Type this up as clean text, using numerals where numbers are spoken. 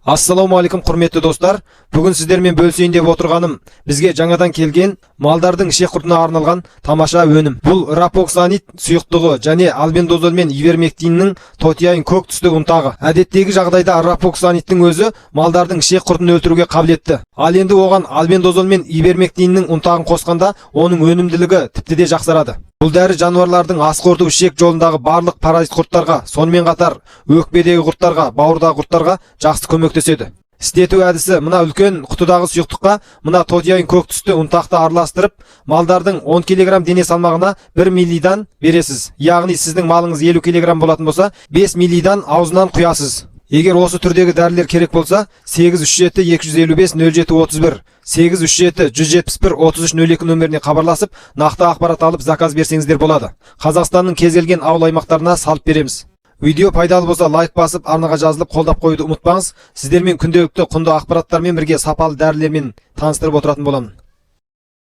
Ассалаумағалейкум, құрметті достар! Бүгін сіздермен бөлісейін деп отырғаным бізге жаңадан келген, малдардың ішек құртына арналған тамаша өнім. Бұл рапоксанит сұйықтығы және альбендазол мен ивермектиннің тотияйын көк түсті ұнтағы. Әдеттегі жағдайда рапоксаниттің өзі малдардың ішек құртын өлтіруге қабілетті. Ал енді оған альбендазол мен ивермектиннің ұнтағын қосқанда, оның өнімділігі тіпті де жақсарады. Бұл дәрі жануарлардың ас қорыту, ішек жолындағы барлық паразит құрттарға, сонымен қатар өкпедегі құрттарға, бауырдағы құрттарға жақсы көмектеседі. Істету әдісі: мына үлкен құтыдағы сұйықтыққа мына тотияйын көк түсті ұнтақты араластырып, малдардың 10 кг дене салмағына 1 миллидан бересіз. Яғни сіздің малыңыз 50 кг болатын болса, 5 миллидан аузынан құясыз. Егер осы түрдегі дәрілер керек болса, 837 255 07 31, 837 171 33 02 нөміріне хабарласып, нақты ақпарат алып, заказ берсеңіздер болады. Қазақстанның кез келген ауыл аймақтарына салып береміз. Видео пайдалы болса, лайк басып, арнаға жазылып, қолдап қоюды ұмытпаңыз. Сіздермен күнделікті құнды ақпараттармен бірге сапалы дәрілермен таныстырып отыратын боламын.